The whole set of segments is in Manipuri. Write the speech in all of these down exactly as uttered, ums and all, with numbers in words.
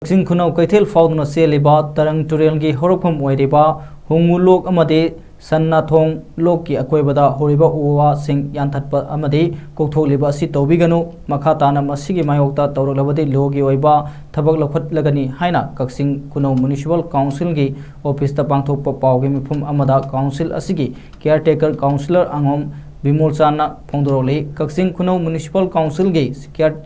ꯀꯛꯆꯤꯡ ꯈꯨꯅꯧ ꯀꯩꯊꯦꯜ ꯐꯥꯎꯗꯨꯅ ꯆꯦꯜꯂꯤꯕ ꯇꯔꯪ ꯇꯨꯔꯦꯜꯒꯤ ꯍꯧꯔꯛꯐꯝ ꯑꯣꯏꯔꯤꯕ ꯍꯨꯡꯉꯨ ꯂꯣꯛ ꯑꯃꯗꯤ ꯁꯟꯅꯥꯊꯣꯡ ꯂꯣꯛꯀꯤ ꯑꯀꯣꯏꯕꯗ ꯍꯧꯔꯤꯕ ꯎ ꯋꯥꯁꯤꯡ ꯌꯥꯟꯊꯠꯄ ꯑꯃꯗꯤ ꯀꯣꯛꯊꯣꯛꯂꯤꯕ ꯑꯁꯤ ꯇꯧꯕꯤꯒꯅꯨ꯫ ꯃꯈꯥ ꯇꯥꯅ ꯃꯁꯤꯒꯤ ꯃꯥꯌꯣꯛꯇ ꯇꯧꯔꯛꯂꯕꯗꯤ ꯂꯣꯒꯤ ꯑꯣꯏꯕ ꯊꯕꯛ ꯂꯧꯈꯠꯂꯒꯅꯤ ꯍꯥꯏꯅ ꯀꯛꯆꯤꯡ ꯈꯨꯅꯧ ꯃ꯭ꯌꯨꯅꯤꯁꯤꯄꯥꯜ ꯀꯥꯎꯟꯁꯤꯜꯒꯤ ꯑꯣꯐꯤꯁꯇ ꯄꯥꯡꯊꯣꯛꯄ ꯄꯥꯎꯒꯤ ꯃꯤꯐꯝ ꯑꯃꯗ ꯀꯥꯎꯟꯁꯤꯜ ꯑꯁꯤꯒꯤ ꯀꯤꯌꯥꯔꯇꯦꯀꯔ ꯀꯥꯎꯟꯁꯤꯂꯔ ꯑꯉꯣꯝ ꯕꯤꯃꯣꯜꯆꯥꯟꯅ ꯐꯣꯡꯗꯣꯔꯛꯂꯤ꯫ ꯀꯛꯆꯤꯡ ꯈꯨꯅꯧ ꯃ꯭ꯌꯨꯅꯤꯁꯤꯄꯥꯜ ꯀꯥꯎꯟꯁꯤꯜꯒꯤ ꯀꯤꯌꯥꯔ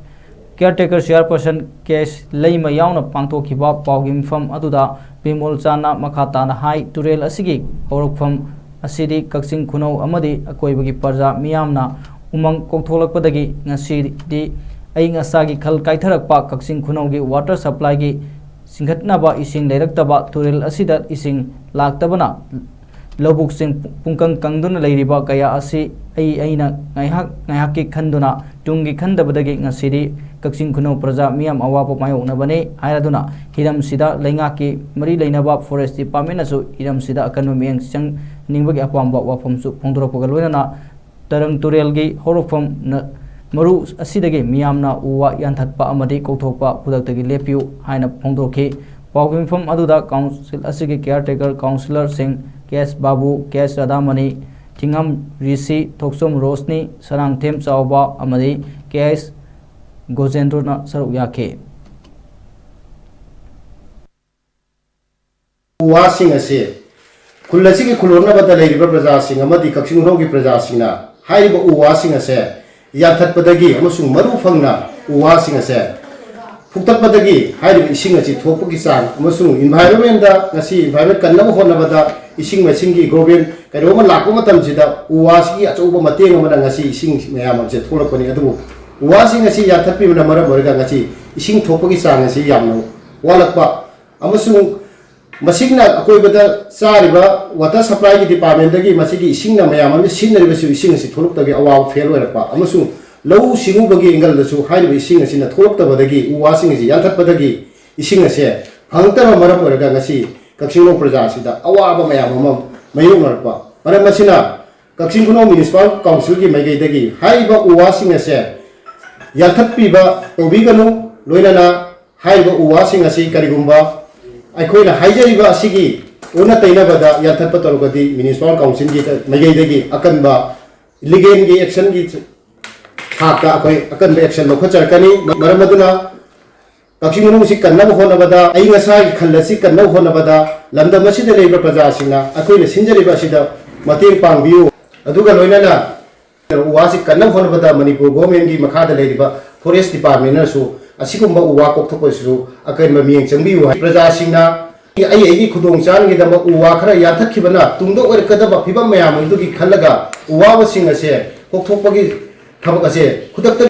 ꯀꯤꯌꯥꯔꯇꯦꯀꯔ ꯆꯦꯌꯔꯄꯔꯁꯟ ꯀꯦ ꯑꯦꯁ ꯂꯩꯃ ꯌꯥꯎꯅ ꯄꯥꯡꯊꯣꯛꯈꯤꯕ ꯄꯥꯎꯒꯤ ꯃꯤꯐꯝ ꯑꯗꯨꯗ ꯕꯤꯃꯣꯜ ꯆꯥꯟꯅ ꯃꯈꯥ ꯇꯥꯅ ꯍꯥꯏ, ꯇꯨꯔꯦꯜ ꯑꯁꯤꯒꯤ ꯍꯧꯔꯛꯐꯝ ꯑꯁꯤꯗꯤ ꯀꯛꯆꯤꯡ ꯈꯨꯅꯧ ꯑꯃꯗꯤ ꯑꯀꯣꯏꯕꯒꯤ ꯄ꯭ꯔꯖꯥ ꯃꯤꯌꯥꯝꯅ ꯎꯃꯪ ꯀꯣꯛꯊꯣꯛꯂꯛꯄꯗꯒꯤ ꯉꯁꯤꯗꯤ ꯑꯏꯪ ꯑꯁꯥꯒꯤ ꯈꯜ ꯀꯥꯏꯊꯔꯛꯄ, ꯀꯛꯆꯤꯡ ꯈꯨꯅꯧꯒꯤ ꯋꯥꯇꯔ ꯁꯄ꯭ꯂꯥꯏꯒꯤ ꯆꯤꯡꯈꯠꯅꯕ ꯏꯁꯤꯡ ꯂꯩꯔꯛꯇꯕ, ꯇꯨꯔꯦꯜ ꯑꯁꯤꯗ ꯏꯁꯤꯡ ꯂꯥꯛꯇꯕꯅ ꯂꯧꯕꯨꯛꯁꯤꯡ ꯄꯨꯡꯀꯪ ꯀꯪꯗꯨꯅ ꯂꯩꯔꯤꯕ ꯀꯌꯥ ꯑꯁꯤ ꯑꯩ ꯑꯩꯅ ꯉꯥꯏꯍꯥꯛ ꯉꯥꯏꯍꯥꯛꯀꯤ ꯈꯟꯗꯨꯅ ꯇꯨꯡꯒꯤ ꯈꯟꯗꯕꯗꯒꯤ ꯉꯁꯤꯗꯤ ꯀꯛꯆꯤꯡ ꯈꯨꯅꯧ ꯄ꯭ꯔꯖꯥ ꯃꯤꯌꯥꯝ ꯑꯋꯥꯕ ꯃꯥꯌꯣꯛꯅꯕꯅꯤ ꯍꯥꯏꯔꯗꯨꯅ ꯍꯤꯔꯝꯁꯤꯗ ꯂꯩꯉꯥꯛꯀꯤ ꯃꯔꯤ ꯂꯩꯅꯕ ꯐꯣꯔꯦꯁ ꯗꯤꯄꯥꯔꯠꯃꯦꯟꯅꯁꯨ ꯍꯤꯔꯝꯁꯤꯗ ꯑꯀꯟꯕ ꯃꯤꯠꯌꯦꯡ ꯆꯪꯅꯤꯡꯕꯒꯤ ꯑꯄꯥꯝꯕ ꯋꯥꯐꯝꯁꯨ ꯐꯣꯡꯗꯣꯔꯛꯄꯒ ꯂꯣꯏꯅꯅ ꯇꯔꯪ ꯇꯨꯔꯦꯜꯒꯤ ꯍꯧꯔꯛꯐꯝ ꯅ-, ꯃꯔꯨ ꯑꯁꯤꯗꯒꯤ ꯃꯤꯌꯥꯝꯅ ꯎ ꯋꯥ ꯌꯥꯟꯊꯠꯄ ꯑꯃꯗꯤ ꯀꯣꯛꯊꯣꯛꯄ ꯈꯨꯗꯛꯇꯒꯤ ꯂꯦꯞꯄꯤꯌꯨ ꯍꯥꯏꯅ ꯐꯣꯡꯗꯣꯛꯈꯤ꯫ ꯄꯥꯎꯒꯤ ꯃꯤꯐꯝ ꯑꯗꯨꯗ ꯀꯥꯎꯟꯁꯤꯜ ꯑꯁꯤꯒꯤ ꯀꯤꯌꯥꯔꯇꯦꯀꯔ ꯀꯥꯎꯟꯁꯤꯂꯔꯁꯤꯡ ꯀꯦ ꯑꯦꯁ ꯕꯥꯕꯨ, ꯀꯦ ꯑꯦꯁ ꯔꯥꯙꯥꯃꯅꯤ, ꯊꯤꯉꯝ ꯔꯤꯁꯤ, ꯊꯣꯛꯆꯣꯝ ꯔꯣꯁꯅꯤ, ꯁꯅꯥꯡꯊꯦꯝ ꯆꯥꯎꯕ ꯑꯃꯗꯤ ꯀꯦ ꯑꯦꯁ ꯒꯣꯖꯦꯟꯗ꯭ꯔꯣꯅ ꯁꯔꯨꯛ ꯌꯥꯈꯤ꯫ ꯎ ꯋꯥꯁꯤꯡ ꯑꯁꯤ ꯈꯨꯜ ꯑꯁꯤꯒꯤ ꯈꯨꯜꯂꯣꯟꯅꯕꯗ ꯂꯩꯔꯤꯕ ꯄ꯭ꯔꯖꯥꯁꯤꯡ ꯑꯃꯗꯤ ꯀꯛꯆꯤꯡ ꯈꯨꯅꯧꯒꯤ ꯄ꯭ꯔꯖꯥꯁꯤꯡꯅ ꯍꯥꯏꯔꯤꯕ ꯎ ꯋꯥꯁꯤꯡ ꯑꯁꯦ ꯌꯥꯟꯊꯠꯄꯗꯒꯤ ꯑꯃꯁꯨꯡ ꯃꯔꯨ ꯐꯪꯅ ꯎ ꯋꯥꯁꯤꯡ ꯑꯁꯦ ꯐꯨꯛꯇꯠꯄꯗꯒꯤ ꯍꯥꯏꯔꯤꯕ ꯏꯁꯤꯡ ꯑꯁꯤ ꯊꯣꯛꯄꯒꯤ ꯆꯥꯡ ꯑꯃꯁꯨꯡ environment ꯉꯁꯤ environment ꯀꯟꯅꯕ ꯍꯣꯠꯅꯕꯗ ꯏꯁꯤꯡ ꯃꯥꯏꯁꯤꯡꯒꯤ government ꯀꯩꯅꯣꯝꯃ ꯂꯥꯛꯄ ꯃꯇꯝꯁꯤꯗ ꯎ ꯋꯥꯁꯤꯒꯤ ꯑꯆꯧꯕ ꯃꯇꯦꯡ ꯑꯃꯅ ꯉꯁꯤ ꯏꯁꯤꯡ ꯃꯌꯥꯝ ꯑꯁꯦ ꯊꯣꯛꯂꯛꯄꯅꯤ꯫ ꯑꯗꯨꯕꯨ ꯎ ꯋꯥꯁꯤꯡ ꯑꯁꯤ ꯌꯥꯟꯊꯠꯄꯤꯕꯅ ꯃꯔꯝ ꯑꯣꯏꯔꯒ ꯉꯁꯤ ꯏꯁꯤꯡ ꯊꯣꯛꯄꯒꯤ ꯆꯥꯡ ꯑꯁꯤ ꯌꯥꯝꯅ ꯋꯥꯠꯂꯛꯄ ꯑꯃꯁꯨꯡ ꯃꯁꯤꯅ ꯑꯀꯣꯏꯕꯗ ꯆꯥꯔꯤꯕ water supplyꯒꯤ departmentꯗꯒꯤ ꯃꯁꯤꯒꯤ ꯏꯁꯤꯡꯅ ꯃꯌꯥꯝ ꯑꯃ ꯁꯤꯖꯤꯟꯅꯔꯤꯕꯁꯨ ꯏꯁꯤꯡ ꯑꯁꯤ ꯊꯣꯛꯂꯛꯇꯕꯒꯤ ꯑꯋꯥꯕ ꯐꯦꯜ ꯑꯣꯏꯔꯛꯄ ꯑꯃꯁꯨꯡ ꯂꯧꯎ ꯁꯤꯡꯎꯕꯒꯤ angle ꯗꯁꯨ ꯍꯥꯏꯔꯤꯕ ꯏꯁꯤꯡ ꯑꯁꯤꯅ ꯊꯣꯛꯂꯛꯇꯕꯗꯒꯤ ꯎ ꯋꯥꯁꯤꯡ ꯑꯁꯤ ꯌꯥꯟꯊꯠꯄꯗꯒꯤ ꯏꯁꯤꯡ ꯑꯁꯦ ꯐꯪꯉꯛꯇꯕ ꯃꯔꯝ ꯑꯣꯏꯔꯒ ꯉꯁꯤ ꯀꯛꯆꯤꯡ ꯈꯨꯅꯧ ꯄ꯭ꯔꯖꯥ ꯑꯁꯤꯗ ꯑꯋꯥꯕ ꯃꯌꯥꯝ ꯑꯃ ꯃꯥꯌꯣꯛꯅꯔꯛꯄ ꯃꯔꯝ ꯑꯁꯤꯅ ꯀꯛꯆꯤꯡ ꯈꯨꯅꯧ ꯃ꯭ꯌꯨꯅꯤꯁꯤꯄꯥꯜ ꯀꯥꯎꯟꯁꯤꯜꯒꯤ ꯃꯥꯏꯀꯩꯗꯒꯤ ꯍꯥꯏꯔꯤꯕ ꯎ ꯋꯥꯁꯤꯡ ꯑꯁꯦ ꯌꯥꯟꯊꯠꯄꯤꯕ ꯇꯧꯕꯤꯒꯅꯨ, ꯂꯣꯏꯅꯅ ꯍꯥꯏꯔꯤꯕ ꯎ ꯋꯥꯁꯤꯡ ꯑꯁꯤ ꯀꯔꯤꯒꯨꯝꯕ ꯑꯩꯈꯣꯏꯅ ꯍꯥꯏꯖꯔꯤꯕ ꯑꯁꯤꯒꯤ ꯑꯣꯟꯅ ꯇꯩꯅꯕꯗ ꯌꯥꯟꯊꯠꯄ ꯇꯧꯔꯒꯗꯤ ꯃ꯭ꯌꯨꯅꯤꯁꯤꯄꯥꯜ ꯀꯥꯎꯟꯁꯤꯜꯒꯤ ꯃꯥꯏꯀꯩꯗꯒꯤ ꯑꯀꯟꯕ ꯂꯤꯒꯦꯜꯒꯤ ꯑꯦꯛꯁꯟꯒꯤ ꯊꯥꯛꯇ ꯑꯩꯈꯣꯏ ꯑꯀꯟꯕ ꯑꯦꯛꯁꯟ ꯂꯧꯈꯠꯆꯔꯛꯀꯅꯤ꯫ ꯃꯔꯝ ꯑꯗꯨꯅ ꯀꯛꯆꯤꯡ ꯃꯅꯨꯡꯁꯤ ꯀꯟꯅꯕ ꯍꯣꯠꯅꯕꯗ, ꯑꯏꯪ ꯑꯁꯥꯒꯤ ꯈꯜ ꯑꯁꯤ ꯀꯟꯅꯕ ꯍꯣꯠꯅꯕꯗ ꯂꯝꯗꯝ ꯑꯁꯤꯗ ꯂꯩꯔꯤꯕ ꯄ꯭ꯔꯖꯥꯁꯤꯡꯅ ꯑꯩꯈꯣꯏꯅ ꯁꯤꯟꯖꯔꯤꯕ ꯑꯁꯤꯗ ꯃꯇꯦꯡ ꯄꯥꯡꯕꯤꯌꯨ꯫ ꯑꯗꯨꯒ ꯂꯣꯏꯅꯅ ꯎ ꯋꯥꯁꯤ ꯀꯟꯅꯕ ꯍꯣꯠꯅꯕꯗ ꯃꯅꯤꯄꯨꯔ ꯒꯣꯔꯃꯦꯟꯒꯤ ꯃꯈꯥꯗ ꯂꯩꯔꯤꯕ ꯐꯣꯔꯦꯁ ꯗꯤꯄꯥꯔꯠꯃꯦꯟꯅꯁꯨ ꯑꯁꯤꯒꯨꯝꯕ ꯎ ꯋꯥ ꯀꯣꯛꯊꯣꯛꯄꯁꯤꯁꯨ ꯑꯀꯟꯕ ꯃꯤꯠꯌꯦꯡ ꯆꯪꯕꯤꯌꯨ ꯍꯥꯏ꯫ ꯄ꯭ꯔꯖꯥꯁꯤꯡꯅ ꯑꯩ ꯑꯩꯒꯤ ꯈꯨꯗꯣꯡ ꯆꯥꯅꯕꯒꯤꯗꯃꯛ ꯎ ꯋꯥ ꯈꯔ ꯌꯥꯟꯊꯠꯈꯤꯕꯅ ꯇꯨꯡꯗ ꯑꯣꯏꯔꯛꯀꯗꯕ ꯐꯤꯕꯝ ꯃꯌꯥꯝ ꯑꯗꯨꯒꯤ ꯈꯜꯂꯒ ꯎ ꯋꯥꯕꯁꯤꯡ ꯑꯁꯦ ꯀꯣꯛꯊꯣꯛꯄꯒꯤ ꯊꯕꯛ ꯑꯁꯦ ꯈꯨꯗꯛꯇ